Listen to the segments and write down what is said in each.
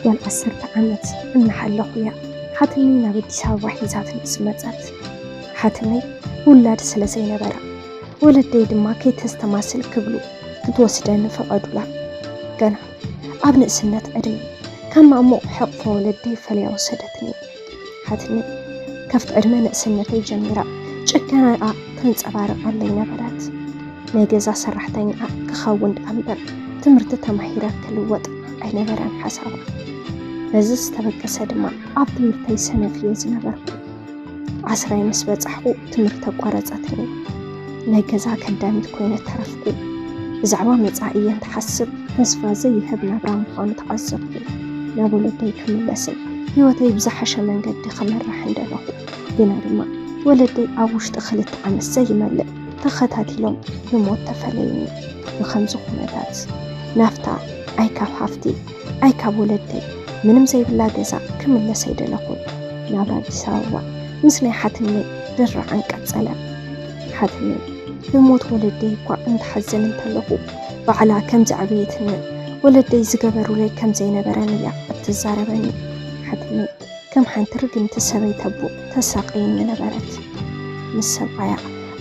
ጓል ዓሰርተ ዓመት እናሓለኹ እያ ሓትነይ ናብ ኣዲስ ኣበባ ሒዛትኒ ዝመጸት። ሓትነይ ውላድ ስለ ዘይነበራ፣ ወለደይ ድማ ከይተስተማስል ክብሉ ክትወስደኒ ፈቐዱላ። ገና ኣብ ንእስነት ዕድመ ካብ ማእሙቕ ሕቕፎ ወለደይ ፈለያ ወሰደትኒ። ሓትነይ ካብቲ ዕድመ ንእስነተይ ጀሚራ ጭከናኣ ተንጸባርቐለይ ነበረት። ናይ ገዛ ሰራሕተኛኣ ክኸውን ደኣ እምበር ትምህርቲ ተማሂረ ክልወጥ ኣይነበረን ሓሳባ። በዚ ዝተበገሰ ድማ ኣብ ትምህርተይ ሰነፍ እየ ዝነበርኩ። ዓስራይ ምስ በጻሕኩ ትምህርቲ ኣቋረጸትኒ። ናይ ገዛ ከዳሚት ኮይነ ተረፍኩ። ብዛዕባ መጻኢ እየ እንትሓስብ ተስፋ ዘይህብ ናብራ ምዃኑ ተዓዘብኩ። ናብ ወለደይ ክምለስን ህይወተይ ብዝሓሸ መንገዲ ክመርሕን ደለኹ። ግና ድማ ወለደይ ኣብ ውሽጢ ክልተ ዓመት ዘይመልእ ተኸታቲሎም ብሞት ተፈለዩኒ። ብኸምዚ ኩነታት ናፍታ ኣይ ካብ ሃፍቲ ኣይ ካብ ወለደይ ምንም ዘይብላ ገዛ ክምለስ ኣይደለኹን። ናብራ ኣዲስ ኣበባ ምስ ናይ ሓትነይ ድራዓን ቀጸለ። ሓትነይ ብሞት ወለደይ እኳ እንትሓዝን እንተለኹ፣ ባዕላ ከም ዘዕበየትንን ወለደይ ዝገበሩለይ ከም ዘይነበረን እያ እትዛረበኒ። ሓትነይ ከም ሓንቲ ርግምቲ ሰበይቲ ኣቦ ተሳቕየኒ ነበረት። ምስ ሰብኣያ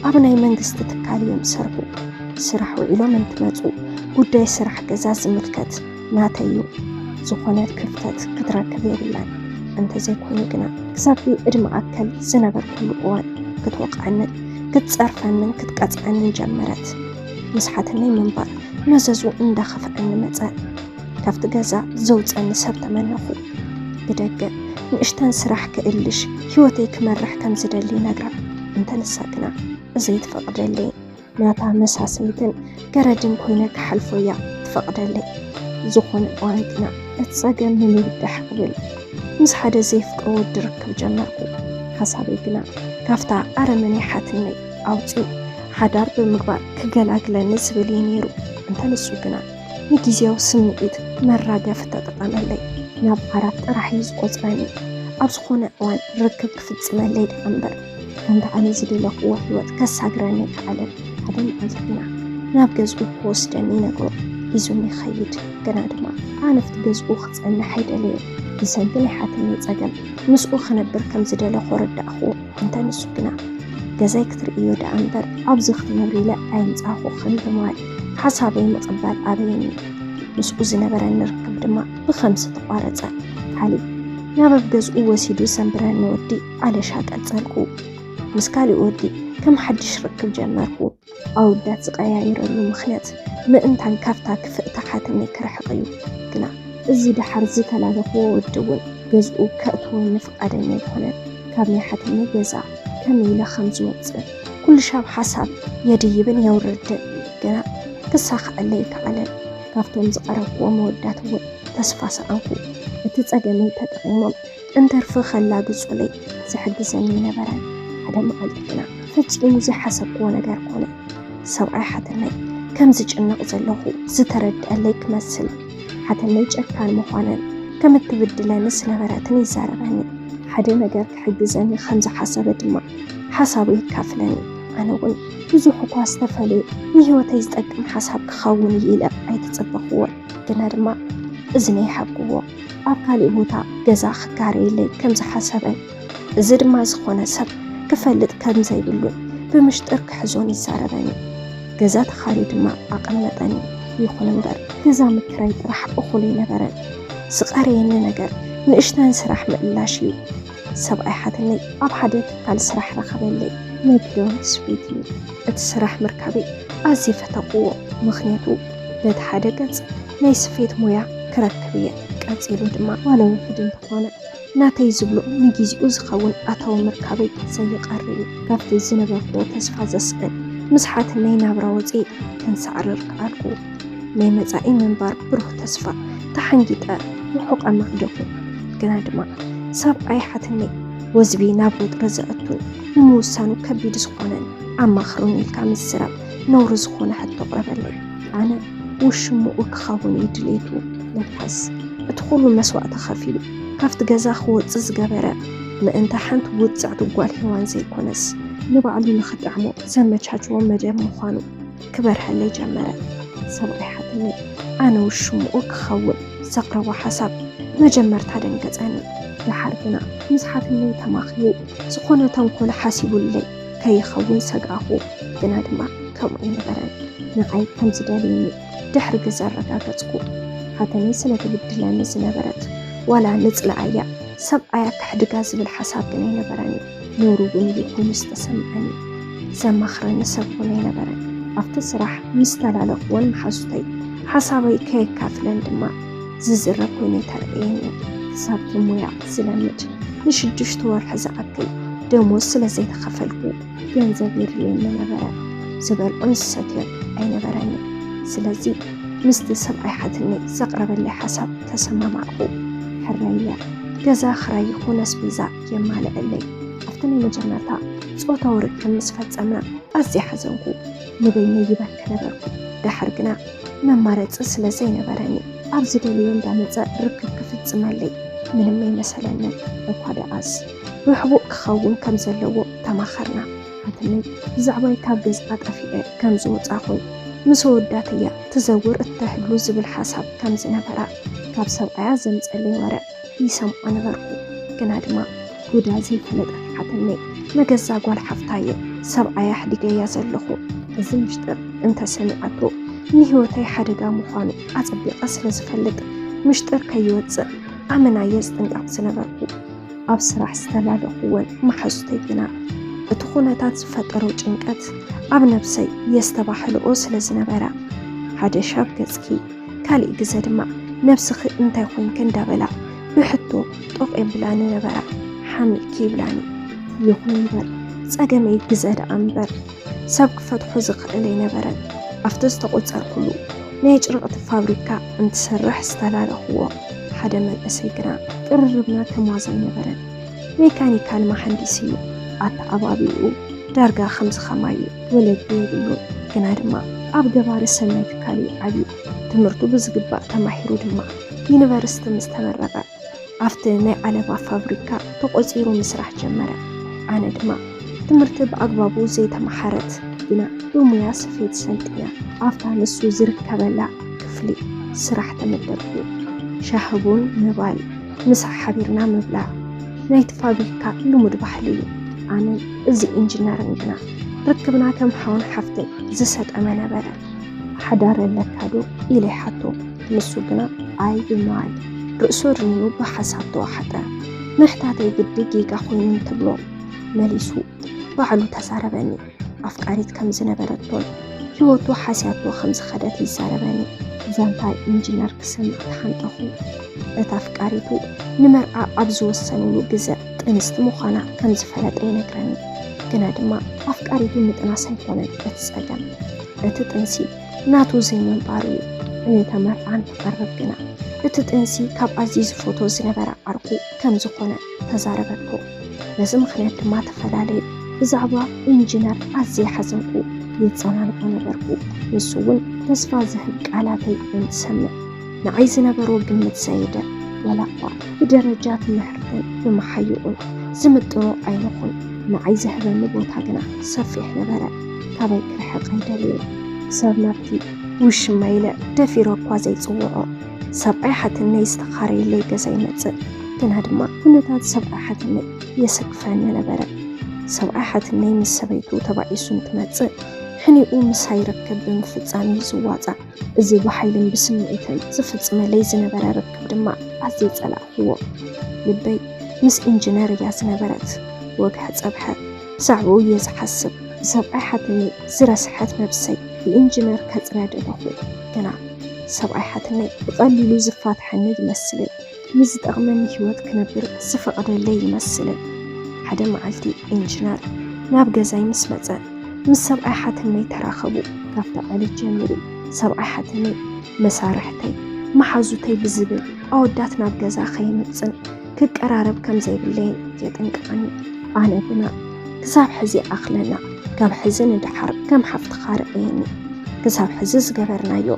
ኣብ ናይ መንግስቲ ትካል እዮም ዝሰርሑ። ስራሕ ውዒሎም እንትመጹ ጉዳይ ስራሕ ገዛ ዝምልከት ናተይ እዩ። ዝኾነ ክፍተት ክትረክብ የብላን። እንተዘይኮይኑ ግና ክሳብ ዕድመ ኣከል ዝነበርኩሉ እዋን ክትወቕዐንን ክትጸርፈንን ክትቀጽዐንን ጀመረት። ምስ ሓትነይ ምንባር መዘዙ እንዳኸፍዐኒ መጸ። ካብቲ ገዛ ዘውፀኒ ሰብ ተመነኹ። ብደገ ንእሽተን ስራሕ ክእልሽ ህይወተይ ክመርሕ ከም ዝደሊ ነግራ። እንተ ንሳ ግና ዘይትፈቕደለይ፣ ናታ መሳሰይትን ገረድን ኮይነ ክሓልፎ እያ ትፈቕደለይ። ዝኾነ እዋን ግና እቲ ጸገም ንምብዳሕ ክብል ምስ ሓደ ዘይፍቅሮ ወዲ ርክብ ጀመርኩ። ሓሳበይ ግና ካብታ ኣረመኔ ሓትነይ ኣውፅዩ ሓዳር ብምግባር ክገላግለኒ ዝብል እዩ ነይሩ። እንተ ንሱ ግና ንግዜያዊ ስምዒት መራገፊ ተጠቐመለይ። ናብ ዓራት ጥራሕ እዩ ዝቖጽረኒ። ኣብ ዝኾነ እዋን ርክብ ክፍጽመለይ ደኣ እምበር፣ ከምቲ ኣነ ዝደለኽዎ ህይወት ከሳግረኒ ኣይከኣለን። ሓደ መዓልቲ ግና ናብ ገዝኡ ክወስደኒ ይነግሮ። ሒዙኒ ይኸይድ። ግና ድማ ኣነ ኣብቲ ገዝኡ ክጸንሕ ኣይደለየን። ብሰንኪ ናይ ሓትነይ ጸገም ምስኡ ክነብር ከም ዝደለኹ ኣረዳእኽዎ። እንተ ንሱ ግና፣ ገዛይ ክትርእዮ ደኣ እምበር ኣብዚ ክትነብሪ ኢለ ኣየምጻእኹኽን ብምባል ሓሳበይ ምቕባል ኣበየኒ። ምስኡ ዝነበረኒ ርክብ ድማ ብኸምዚ ተቋረጸ። ካሊእ ናብ ኣብ ገዝኡ ወሲዱ ዘንብረኒ ወዲ ኣለሻ ቀጸልኩ። ምስ ካሊእ ወዲ ከም ሓድሽ ርክብ ጀመርኩ። ኣወዳት ዝቀያየረሉ ምኽንያት ምእንታን ካብታ ክፍእቲ ሓትነይ ክርሕቕ እዩ። ግና እዚ ደሓር ዝተላለኽዎ ወዲ እውን ገዝኡ ከእትወኒ ፍቓደኛ ኣይኮነን። ካብ ናይ ሓትነይ ገዛ ከመይ ኢለ ከም ዝወጽእ ኩሉ ሻብ ሓሳብ የድይብን የውርድን። ግና ክሳኽዐለይ ኣይከኣለን። ካብቶም ዝቐረብክዎም ኣወዳት እውን ተስፋ ሰኣንኩ። እቲ ጸገመይ ተጠቒሞም እንትርፊ ከላግጹለይ ዝሕግዘኒ ኣይነበረን። ሓደ መዓልቲ ግና ፈጺሙ ዘይሓሰብክዎ ነገር ኮነ። ሰብኣይ ሓትነይ ከም ዝጭነቕ ዘለኹ ዝተረድኣለይ ክመስል፣ ሓትነይ ጨካን ምዃነን ከም እትብድለኒ ዝነበረትን ይዛረበኒ። ሓደ ነገር ክሕግዘኒ ከም ዝሓሰበ ድማ ሓሳቡ የካፍለኒ። ኣነ እውን ብዙሕ እኳ ዝተፈለየ ንህይወተይ ዝጠቅም ሓሳብ ክኸውን እዩ ኢለ ኣይተጸበኽዎን። ግና ድማ እዝነይ ሓብክዎ። ኣብ ካሊእ ቦታ ገዛ ክካረየለይ ከም ዝሓሰበን እዚ ድማ ዝኾነ ሰብ ክፈልጥ ከም ዘይብሉን ብምሽጥር ክሕዞን ይዛረበኒ። ገዛ ተኻርዩ ድማ ኣቐመጠኒ። ይኹን እምበር ገዛ ምክራይ ጥራሕ እኹል ኣይነበረን። ዝቐረየኒ ነገር ንእሽተን ስራሕ ምእላሽ እዩ። ሰብኣይ ሓትነይ ኣብ ሓደ ትካል ስራሕ ረኸበለይ። ናይ ክዳውንቲ ስፌት እዩ። እቲ ስራሕ ምርካበይ ኣዝየ ፈተኽዎ። ምኽንያቱ በቲ ሓደ ገጽ ናይ ስፌት ሞያ ክረክብ እየ። ቀጺሉ ድማ ዋላ ውሑድ እንተኾነ ናተይ ዝብሎ ንጊዜኡ ዝኸውን ኣታዊ ምርካበይ ዘይቐሪ እዩ። ካብቲ ዝነበርክዎ ተስፋ ዘስእን ምስ ሓትነይ ናብራ ወጺኤ ከንሳዕርር ከኣልኩ። ናይ መጻኢ ምንባር ብሩህ ተስፋ ተሓንጊጠ ርሑቕ ኣማዕደኹ። ግና ድማ ሰብኣይ ሓትነይ ወዝቢ ናብ ወጥሪ ዘእቱን ንምውሳኑ ከቢድ ዝኾነን ኣማኽሩኒ ኢልካ ምዝራብ ነውሪ ዝኾነ ሕቶ ኣቕረበለይ። ኣነ ውሽምኡ ክኸውን እዩ ድሌቱ። ለካስ እቲ ኩሉ መስዋእቲ ከፊሉ ካብቲ ገዛ ክወጽእ ዝገበረ ምእንታ ሓንቲ ውጽዕቲ ጓል ሄዋን ዘይኮነስ ንባዕሉ ንኽጥዕሞ ዘመቻችዎ መደብ ምዃኑ ክበርሀለይ ጀመረ። ሰብኣይ ሓትነይ ኣነ ውሽምኡ ክኸውን ዘቕረቦ ሓሳብ መጀመርታ ደንገጸኒ። ደሓር ግና ምስ ሓትነይ ተማኺሩ ዝኾነ ተንኮል ሓሲቡለይ ከይኸውን ሰግኣኹ። ግና ድማ ከምኡ ኣይነበረን። ንዓይ ከም ዝደልየኒ ድሕሪ ግዘ ኣረጋገጽኩ። ሓተነይ ስለ ትብድለኒ ዝነበረት ዋላ ንጽልኣያ ሰብኣያ ከሕድጋ ዝብል ሓሳብ ግን ኣይነበረኒ። ነውሩ እውን ይኹን ዝተሰምዐኒ ዘማኽረኒ ሰብ እውን ኣይነበረን። ኣብቲ ስራሕ ምስ ተላለኹወን መሓዙተይ ሓሳበይ ከየካፍለን ድማ ዝዝረብ ኮይኑ ኣይተረእየኒ። ክሳብ እቲ ሞያ ዝለምድ ንሽዱሽተ ወርሒ ዝኣክል ደሞዝ ስለ ዘይተኸፈልኩ ገንዘብ የድልየኒ ነበረ። ዝበልዖን ዝሰትዮን ኣይነበረኒ። ስለዚ ምስቲ ሰብኣይ ሓትነይ ዘቕረበለይ ሓሳብ ተሰማማዕኹ። ሕራይ ኢለ ገዛ ክራይ ይኹን ኣስቤዛ የማልኣለይ። ኣብቲ ናይ መጀመርታ ጾታዊ ርክብ ምስ ፈጸምና ኣዝየ ሓዘንኩ። ንበይነይ ይበኪ ነበርኩ። ደሓር ግና መማረጺ ስለ ዘይነበረኒ ኣብ ዝደልዮ እንዳመጸ ርክብ ክፍጽመለይ ምንም ኣይመሰለንን። እኳ ደኣስ ብሕቡእ ክኸውን ከም ዘለዎ ተማኸርና። ሓትነይ ብዛዕባይ ካብ ገዝኣ ጠፊኤ ከም ዝወጻኹን ምስ ኣወዳት እያ ትዘውር እተህሉ ዝብል ሓሳብ ከም ዝነበራ ካብ ሰብኣያ ዘምጸለይ ወረ ይሰምዖ ነበርኩ። ግና ድማ ጉዳ ዘይፈለጠት ሓትነይ መገዛ ጓል ሓፍታየ ሰብኣያ ኣሕዲገያ ዘለኹ። እዚ ምሽጥር እንተሰሚዓቶ ንህይወተይ ሓደጋ ምዃኑ ኣጸቢቐ ስለ ዝፈልጥ ምሽጥር ከይወጽእ ኣመና እየ ዝጥንቀቕ ዝነበርኩ። ኣብ ስራሕ ዝተላለኹወን መሓዙተይ ግና እቲ ኩነታት ዝፈጠሮ ጭንቀት ኣብ ነብሰይ የስተባህልኦ ስለ ዝነበራ ሓደ ሻብ ገጽኪ ካሊእ ግዘ ድማ ነብስኺ እንታይ ኮይንኪ እንዳበላ ብሕቶ ጦቕ የብላኒ ነበራ። ሓሚእኪ ይብላኒ። ይኹን እምበር ጸገመይ ግዘ ደኣ እምበር ሰብ ክፈትሖ ዝኽእል ኣይነበረን። ኣብቲ ዝተቖጸርኩሉ ናይ ጭርቕቲ ፋብሪካ እንትሰርሕ ዝተላለኽዎ ሓደ መንእሰይ ግና ቅርርብና ከም ዋዛ ኣይነበረን። ሜካኒካል መሃንዲስ እዩ። ኣተዓባብይኡ ዳርጋ ከምዚ ከማይ እዩ። ወለዲ የብሉን፣ ግና ድማ ኣብ ገባሪ ሰናይ ትካል እዩ ዓብዩ። ትምህርቱ ብዝግባእ ተማሂሩ ድማ ዩኒቨርሲቲ ምስ ተመረቐ ኣብቲ ናይ ዓለባ ፋብሪካ ተቖጺሩ ምስራሕ ጀመረ። ኣነ ድማ ትምህርቲ ብኣግባቡ ዘይተመሃረት ግና ብሙያ ስፌት ሰልጢነ ኣብታ ንሱ ዝርከበላ ክፍሊ ስራሕ ተመደብኩ። ሻሂ ቡን ምባል፣ ምሳሕ ሓቢርና ምብላዕ ናይቲ ፋብሪካ ልሙድ ባህሊ እዩ። ኣነን እዚ ኢንጂነርን ግና ርክብና ከም ሓውን ሓፍትን ዝሰጠመ ነበረ። ሓዳር ኣለካ ዶ? ኢለ ይሓቶ። ንሱ ግና ኣይ ብምባል ርእሱ ኣድኒኑ ብሓሳብ ተዋሓጠ። ምሕታተይ ግዲ ጌጋ ኮይኑ እንትብሎ መሊሱ ባዕሉ ተዛረበኒ። ኣፍቃሪት ከም ዝነበረቶን ህይወቱ ሓስያቶ ከም ዝኸደት ይዛረበኒ። ዛንታ ኢንጂነር ክሰምዕ ተሓንጠኹ። እታ ኣፍቃሪቱ ንመርዓ ኣብ ዝወሰንሉ ግዘ ጥንስቲ ምዃና ከም ዝፈለጠ ይነግረኒ። ግና ድማ ኣፍቃሪቱ ምጥናስ ኣይኮነን እቲ ጸገም፣ እቲ ጥንሲ ናቱ ዘይምንባሩ እዩ። ዕለተ መርዓ እንትቐርብ ግና እቲ ጥንሲ ካብ ኣዝዩ ዝፈትዎ ዝነበረ ዓርኩ ከም ዝኾነ ተዛረበቶ። በዚ ምኽንያት ድማ ተፈላለዩ። ብዛዕባ ኢንጂነር ኣዝየ ሓዘንኩ፣ የጸናንዖ ነበርኩ። ንሱ እውን ተስፋ ዝህብ ቃላተይ እንትሰምዕ ንዓይ ዝነበሮ ግምት ዘየደ። ዋላ እኳ ብደረጃ ትምህርትን ብምሓይኡን ዝምጥኖ ኣይንኹን፣ ንዓይ ዝህበኒ ቦታ ግና ሰፊሕ ነበረ። ካባይ ክርሕቕ ኣይደለየን። ክሳብ ናብቲ ውሽማ ኢለ ደፊረ እኳ ዘይጽውዖ ሰብኣይ ሓትነይ ዝተኻረየለይ ገዛ ይመጽእ። ግና ድማ ኩነታት ሰብኣይ ሓትነይ የሰክፈኒ ነበረ። ሰብኣይ ሓትነይ ምስ ሰበይቱ ተባኢሱ እንትመጽእ ሕኒኡ ምሳይ ርክብ ብምፍጻም እዩ ዝዋጻእ። እዚ ብሓይልን ብስምዒትን ዝፍጽመለይ ዝነበረ ርክብ ድማ ኣዝየ ጸላእክዎ። ልበይ ምስ ኢንጂነር እያ ዝነበረት። ወግሐ ጸብሐ ብዛዕባኡ እየ ዝሓስብ። ብሰብኣይ ሓትነይ ዝረስሐት ነብሰይ ብኢንጂነር ከጽርያ ደለኹ። ግና ሰብኣይ ሓትነይ ብቐሊሉ ዝፋትሐኒ ይመስልን ንዝጠቕመኒ ህይወት ክነብር ዝፈቕደለይ ይመስልን። ሓደ መዓልቲ ኢንጂነር ናብ ገዛይ ምስ መጸ ምስ ሰብኣይ ሓትነይ ተራኸቡ። ካብታ ዕለት ጀሚሩ ሰብኣይ ሓትነይ መሳርሕተይ፣ መሓዙተይ ብዝብል ኣወዳት ናብ ገዛ ከይመጽን ክቀራረብ ከም ዘይብለይን የጠንቅቐኒ። ኣነ ግና ክሳብ ሕዚ ይኣኽለና፣ ካብ ሕዚ ንደሓር ከም ሓፍትኻ ርኣየኒ። ክሳብ ሕዚ ዝገበርናዮ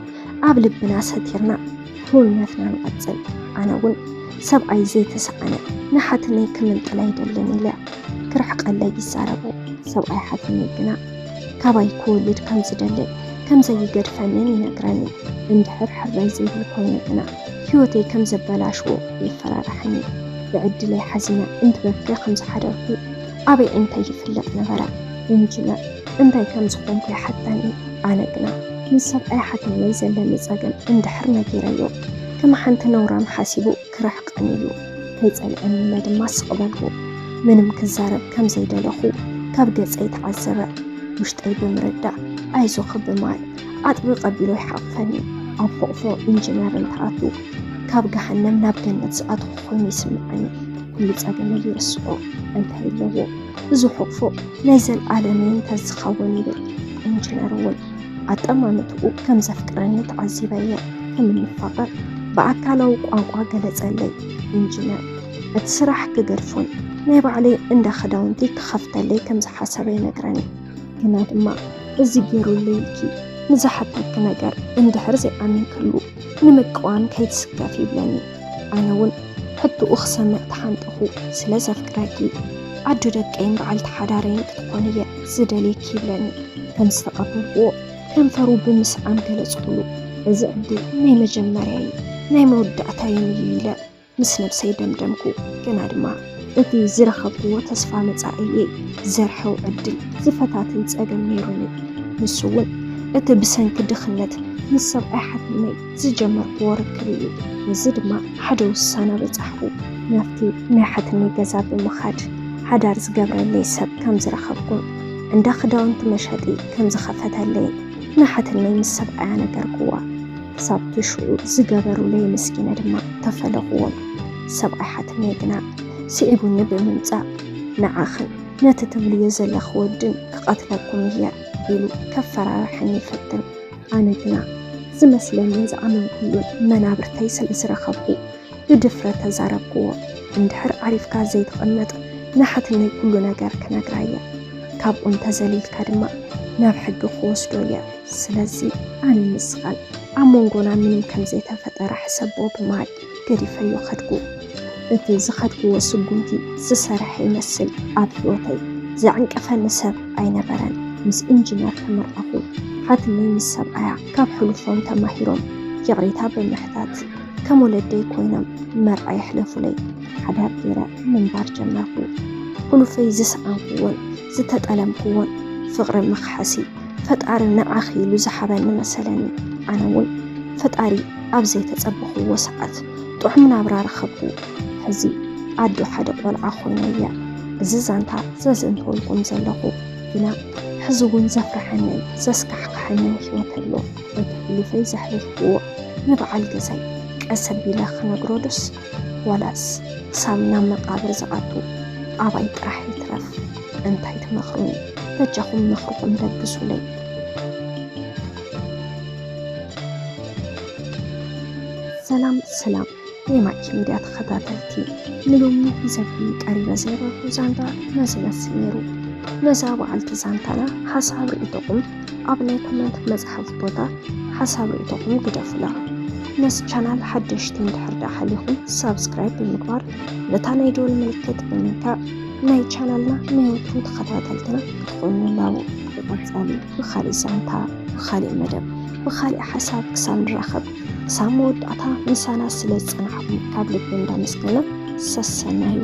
ኣብ ልብና ሰቲርና ክውንነትና ንቐጽል። ኣነ እውን ሰብኣይ ዘይተሰኣነ ንሓትነይ ክምንጥላ ኣይደልን ኢለ ክርሕቀለይ ይዛረቦ። ሰብኣይ ሓትነይ ግና ካባይ ክወልድ ከም ዝደልን ከም ዘይገድፈንን ይነግረኒ። እንድሕር ሕራይ ዘይብል ኮይነ ግና ህይወተይ ከም ዘበላሽዎ የፈራርሓኒ። ብዕድለይ ሓዚነ እንትበኪ ከም ዝሓደርኩ ኣበይ እንታይ ይፍለጥ ነበረ? ኢንጂነር እንታይ ከም ዝኾንኩ ይሓተኒ። ኣነ ግና ምስ ሰብኣይ ሓትነይ ዘለኒ ጸገም እንድሕር ነጊረዮ፣ ከም ሓንቲ ነውራም ሓሲቡ ክርሕቀኒ ኢሉ ከይጸልአኒ ኢለ ድማ ስቕ በልኩ። ምንም ክዛረብ ከም ዘይደለኹ ካብ ገጸይ ተዓዘበ። ውሽጠይ ብምርዳእ፣ "ኣይዞኺ" ብምባል ኣጥቢቑ ኣቢሉ ይሓቑፈኒ። ኣብ ሕቑፎ ኢንጂነር እንትኣቱ፣ ካብ ገሃነም ናብ ገነት ዝኣተኹ ኮይኑ ይስምዓኒ። ኩሉ ጸገመይ ይርስዖ። እንታይ ኣለዎ? እዚ ሕቑፎ ናይ ዘልኣለመይ እንተዝኸውን ይብል። ኢንጂነር እውን ኣጠማምትኡ ከም ዘፍቅረኒ ተዓዚበ እየ። ከም እንፋቐር ብኣካላዊ ቋንቋ ገለጸለይ። ኢንጂነር እቲ ስራሕ ክገድፎን ናይ ባዕለይ እንዳ ክዳውንቲ ክኸፍተለይ ከም ዝሓሰበ ይነግረኒ። ግና ድማ እዚ ገይሩለይ ኢልኪ ንዝሓተኪ ነገር እንድሕር ዘይኣሚንክሉ ንምቅዋም ከይትስከፊ ይብለኒ። ኣነ እውን ሕቶኡ ክሰምዕ ተሓንጠኹ። ስለ ዘፍቅረኪ ኣዶ ደቀይን በዓልቲ ሓዳረይን ክትኾኒ እየ ዝደልየኪ ይብለኒ። ከም ዝተቐበልኩዎ ከንፈሩ ብምስዓም ገለጽኩሉ። እዚ ዕድል ናይ መጀመርያይን ናይ መወዳእታይን እዩ ኢለ ምስ ነብሰይ ደምደምኩ። ግና ድማ እቲ ዝረኸብኩዎ ተስፋ መጻኢየይ ዘርሕው ዕድል ዝፈታትን ጸገም ነይሩኒ። ንሱ እውን እቲ ብሰንኪ ድኽነት ምስ ሰብኣይ ሓትነይ ዝጀመርኩዎ ርክብ እዩ። ነዚ ድማ ሓደ ውሳነ በጻሕኩ። ናብቲ ናይ ሓትነይ ገዛ ብምኻድ ሓዳር ዝገብረለይ ሰብ ከም ዝረኸብኩን እንዳ ክዳውንቲ መሸጢ ከም ዝኸፈተለይን ንሓትነይ ምስ ሰብኣያ ነገርኩዋ። ክሳብ እቲ ሽዑ ዝገበሩለይ ምስኪነ ድማ ተፈለኹዎም። ሰብኣይ ሓትነይ ግና ስዒቡኒ ብምምጻእ፣ "ንዓኽን ነቲ ትብልዮ ዘለኺ ወድን ክቐትለኩም እየ" ኢሉ ከፈራርሐኒ ይፈትን። ኣነ ግና ዝመስለንን ዝኣመንኩሉን መናብርተይ ስለ ዝረኸብኩ ብድፍረት ተዛረብክዎ። "እንድሕር ዓሪፍካ ዘይትቕመጥ ንሓትነይ ኩሉ ነገር ክነግራ እየ። ካብኡ እንተዘሊልካ ድማ ናብ ሕጊ ክወስዶ እየ። ስለዚ ኣነ ንስኻን ኣብ መንጎና ምንም ከም ዘይተፈጠረ ሕሰቦ" ብምባል ገዲፈዮ ከድኩ። እቲ ዝኸድክዎ ስጉምቲ ዝሰርሐ ይመስል። ኣብ ህይወተይ ዘዕንቀፈኒ ሰብ ኣይነበረን። ምስ ኢንጂነር ተመርዓኹ። ሓትነይ ምስ ሰብኣያ ካብ ሕሉፎም ተማሂሮም ይቕሬታ ብምሕታት ከም ወለደይ ኮይኖም መርዓ የሕለፉለይ። ሓዳር ገይረ ምንባር ጀመርኩ። ሕሉፈይ ዝሰኣንኩዎን ዝተጠለምኩዎን ፍቕሪ መኽሓሲ ፈጣሪ ንዓኺ ኢሉ ዝሃበኒ መሰለኒ። ኣነ እውን ፈጣሪ ኣብ ዘይተጸበኽዎ ሰዓት ጥዑም ናብራ ረኸብኩ። ሕዚ ኣዶ ሓደ ቆልዓ ኮይነ እየ። እዚ ዛንታ ዘዝንተወልኩም ዘለኹ ግና ሕዚ እውን ዘፍርሐንን ዘስካሕክሐንን ህይወት ኣሎ። እቲ ሕሉፈይ ዘሕለፍክዎ ንበዓል ገዛይ ቀስ ኣቢለ ክነግሮ ዶስ ዋላስ ክሳብ ናብ መቃብር ዝኣቱ ኣባይ ጥራሕ ይትረፍ? እንታይ ትመኽሩኒ? በጃኹም ምኽርኹም ለግሱለይ። ሰላም ሰላም ናይ ማኪ ሚድያ ተኸታተልቲ፣ ንሎሚ ሒዘኩም ቀሪበ ዝነበርኩ ዛንታ ነዚ መስል ነይሩ። ነዛ በዓልቲ ዛንታና ሓሳብ ርእይቶኹም ኣብ ናይ ኮመንት መጽሓፍ ቦታ ሓሳብ ርእይቶኹም ግደፉላ። ነዚ ቻናል ሓደሽቲ እንድሕር ደኣ ሃሊኹም ሳብስክራይብ ብምግባር ነታ ናይ ደወል ምልክት ብምንካእ ናይ ቻናልና ናይ ወትሩ ተኸታተልትና ክትኾኑ ንላቦ። ብቐጻሊ ብኻልእ ዛንታ፣ ብኻልእ መደብ፣ ብኻልእ ሓሳብ ክሳብ ንራኸብ፣ ክሳብ መወዳእታ ምሳና ስለ ዝጸናሕኩም ካብ ልቢ እንዳመስገና ሰሰናዩ።